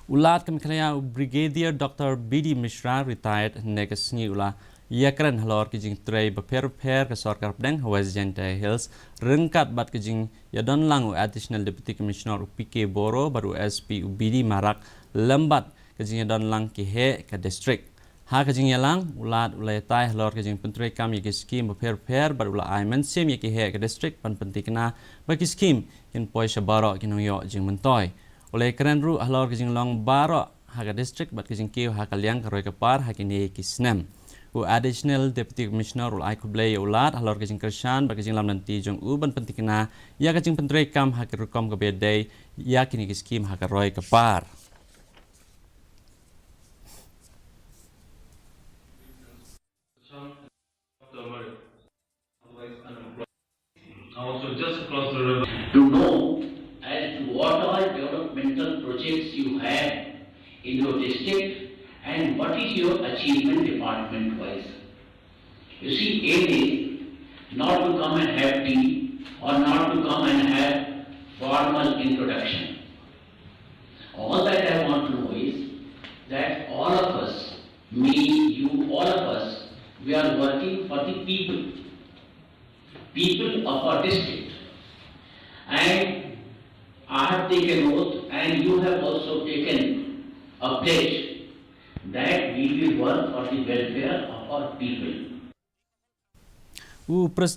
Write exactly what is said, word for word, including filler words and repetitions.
U Lat ka Meghalaya, u Brigadier Doctor B D Mishra, retired, hynne ka sngi u la ïakren halor ki jingtrei bapher bapher ka sorkar pdeng ha West Jaintia Hills, ryngkat bad ka jingïadonlang u Additional Deputy Commissioner u P K Boro bad u S P u B D Marak, lem bad ka jingïadonlang ki heh ka district. Ha ka jingïalang, u Lat u la ïatai halor ka jingpyntreikam ïa ki skim bapher bapher bad u la ai mynsiem ïa ki heh ka district ban pyntikna ba ki skim kin poi sha baroh ki nongïoh jingmyntoi. U la ïakren ruh halor ka jinglong baroh ha ka district bad ka jingkiew ha ka liang ka roi ka par ha kine ki snem. U Additional Deputy Commissioner u la ai khublei ïa u Lat halor ka jingkyrshan bad ka jinglamlynti jong u ban pyntikna ïa ka jingpyntreikam ha ka rukom kaba ïadei ïa kine ki skim ha ka roi ka par. Also just across the river. To know as to what all developmental projects you have in your district and what is your achievement department wise. You see, aim is not to come and have tea or not to come and have formal introduction. All that I want to know is that all of us, me, you, all of us, we are working for the people, people of our district. And I have taken oath, and you have also taken a pledge that we will work for the welfare of our people. U President